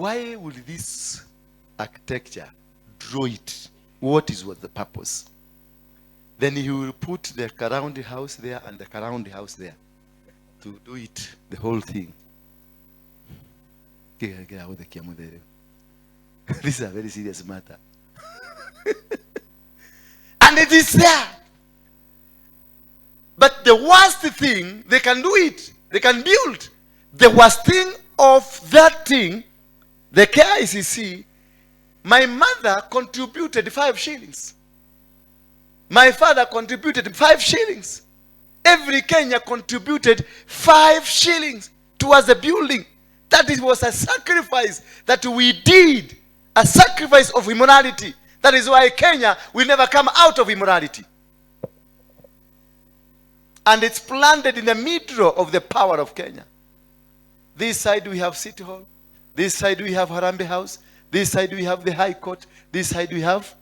Why will this architecture draw it? What is what the purpose? Then he will put the round house there and the round house there to do it, the whole thing. This is a very serious matter. And it is there. But the worst thing, they can do it. They can build. The worst thing of that thing, the KICC, my mother contributed 5 shillings. My father contributed 5 shillings. Every Kenya contributed 5 shillings towards the building. That it was a sacrifice that we did, a sacrifice of immorality. That is why Kenya will never come out of immorality. And it's planted in the middle of the power of Kenya. This side we have City Hall. This side we have Harambee House. This side we have the High Court. This side we have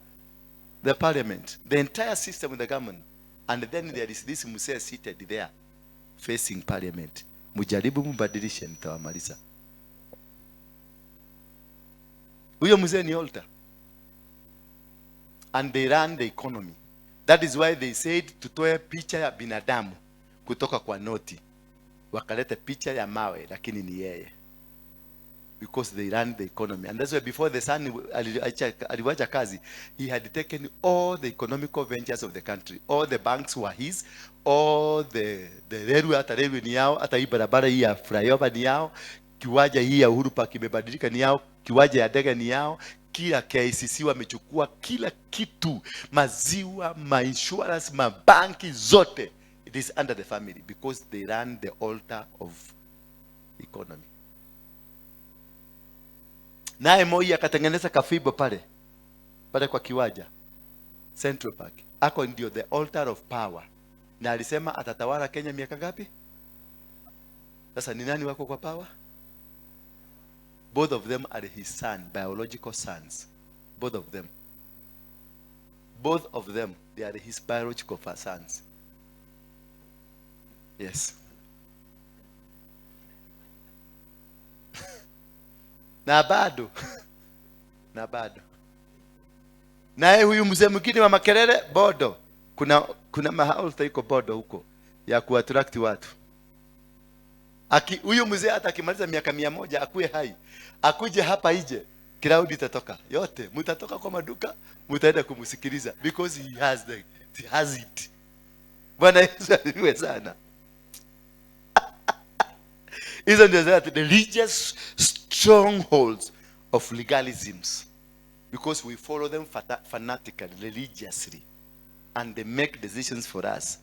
the Parliament. The entire system of the government. And then there is this mzee seated there facing Parliament. Mujaribu mbadilishe, nitawamaliza. Huyo mzee ni altar. And they run the economy. That is why they said tutoe picha ya binadamu kutoka kwa noti. Wakaleta picha ya mawe, lakini ni yeye. Because they run the economy. And that's why before the son aliwacha kazi, he had taken all the economical ventures of the country. All the banks were his, all the railway, hata railway ni yao, hata hii barabara hii ya flyover ni yao, kiwanja hii ya Uhuru Park imebadilika ni yao, kiwanja ya ndege ni yao, kila KICC wamechukua kila kitu, maziwa, ma insurance, mabanki zote. It is under the family because they run the altar of economy. Naye Moi akatengeneza kafimbo pale pale kwa kiwanja Central Park, ako ndio the altar of power, na alisema atatawala Kenya miaka ngapi? Sasa ni nani wako kwa power? Both of them are his son, biological sons. Both of them. Both of them, they are his biological sons. Yes. Na bado, na bado naye huyu mzee mwingine wa makelele Bodo, kuna mahali iko Bodo huko ya kuattract watu. Aki huyu mzee hata akimaliza miaka 100 akuwe hai, akuje hapa ije, crowd itatoka yote, mtatoka kwa maduka, mtaenda kumsikiliza because he has it. Bwana Yesu asifiwe sana. Hizo ndio zile religious strongholds of legalisms because we follow them fanatically, religiously, and they make decisions for us.